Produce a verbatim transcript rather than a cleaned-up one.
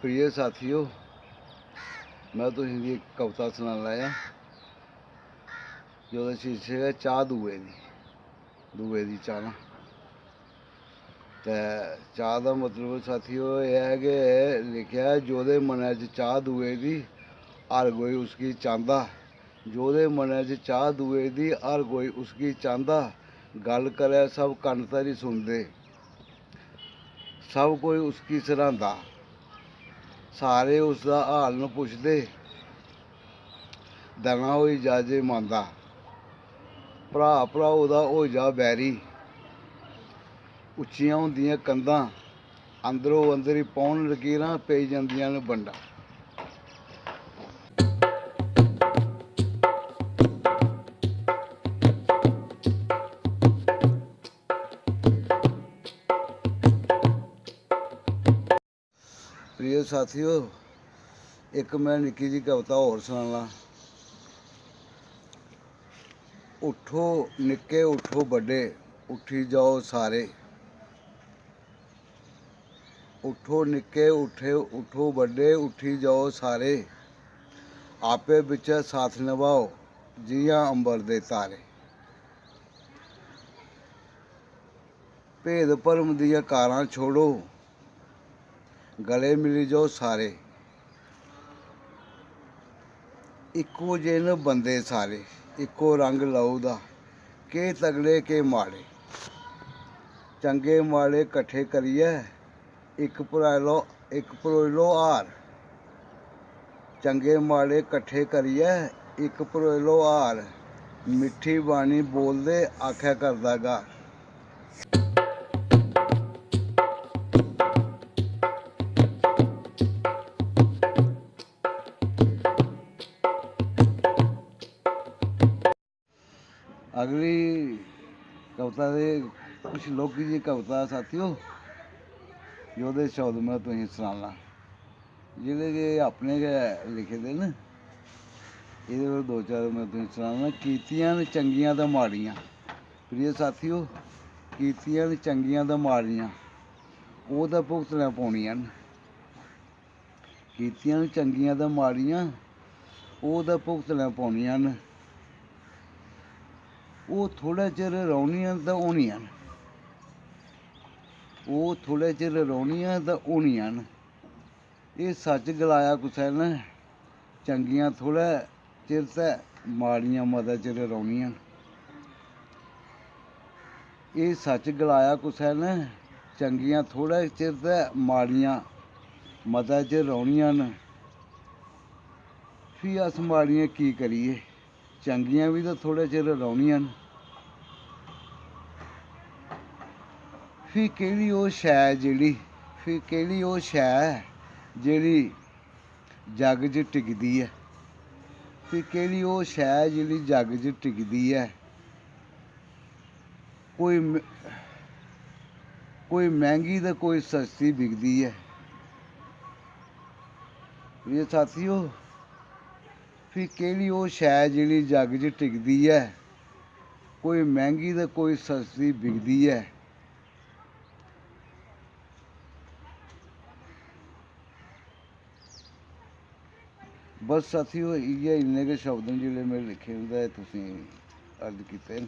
प्रिय साथियो, में तुसेंगी इक कविता सनान लगा, जेह्दा शीर्षक ऐ चाह् दुए दी, दुए दी चाह्ना। ते चाह् दा मतलब, साथियो, एह् ऐ कि लिखेआ ऐ, "जोह्दे मनै च चाह् दुए दी, हर कोई उसगी चांह्दा। जोह्दे मनै च चाह् दुए दी, हर कोई उसगी चांह्दा। गल्ल करै, सब कन्न धरी सुनदे।" सब कोई उसगी सरांह्दा, सारे उसदा हाल न पुछदे। दना होई जा जे मांदा, भ्राऽ भ्राऊ दा होई जा बैरी। उच्चियां होंदियां कंधां, अंदरो अंदरी पौन लकीरां, पेई जंदियां न बंडां। प्रिय साथियो, इक में निक्की जी कविता होर सनाना। उट्ठो निक्के, उट्ठो बड्डे, उट्ठी जाओ सारे। उट्ठो निक्के, उट्ठे, उट्ठो बड्डे, उट्ठी जाओ सारे। आपे बिच्चै साथ नभाओ, जि'यां अंबर दे तारे। भेद भरम दियां कारां छोड़ो, गले मिली जाओ सारे। इक्को जेह् न बंदे सारे, इक्को रंग लहू दा, केह् तगड़े केह् माड़े। चंगे माड़े कट्ठे करियै इक परोई लो, इक परोई लो हार। चंगे माड़े कट्ठे करियै इक परोई लो हार। मिट्ठी बाणी बोलदे आखै करदा गार। अगली कविता दे कुछ लौह्की जेही कविता, साथियो, जेह्दे शब्द में तुसेंगी सनाना, जेह्ड़े कि अपने गै लिखे दे न। एह्दे पर दो चार में तुसेंगी सनाना। कीतियां न चंगियां ते माड़ियां, प्रिय साथियो, कीतियां न चंगियां ते माड़ियां, ओह् ते भुगतने पौनियां न। कीतियां न चंगियां ते माड़ियां, ओह् ते भुगतने पौनियां न। ओह् थोह्ड़े चिर रौह्नियां न ते होनियां न। ओह् थोह्ड़े चिर रौह्नियां ते होनियां न। एह् सच्च गलाया कुसै ने, चंगियां थोह्ड़े चिर ते माड़ियां मते चिर रौह्नियां न। एह् सच्च गलाया कुसै ने, चंगियां थोह्ड़े चिर ते माड़ियां मते चिर रौह्नियां न। फ्ही अस माड़ियां की करिये, चंगियां बी ते थोह्ड़े चिर रौह्नियां न। फ्ही केह्ड़ी ओह् शै जेह्ड़ी, फ्ही केह्ड़ी ओह् शै जेह्ड़ी जग च टिकदी ऐ। फ्ही केह्ड़ी ओह् शै जेह्ड़ी जग च टिकदी ऐ? कोई म-, कोई मैंह्गी ते कोई सस्ती बिकदी ऐ। प्रिय साथियो, फ्ही केह्ड़ी ओह् शै जेह्ड़ी जग च टिकदी ऐ? कोई मैंह्गी ते कोई सस्ती बिकदी ऐ। बस साथियो, इ'यै इन्ने गै शब्द न जेह्ड़े में लिखे न ते तुसें अर्ज कीते न।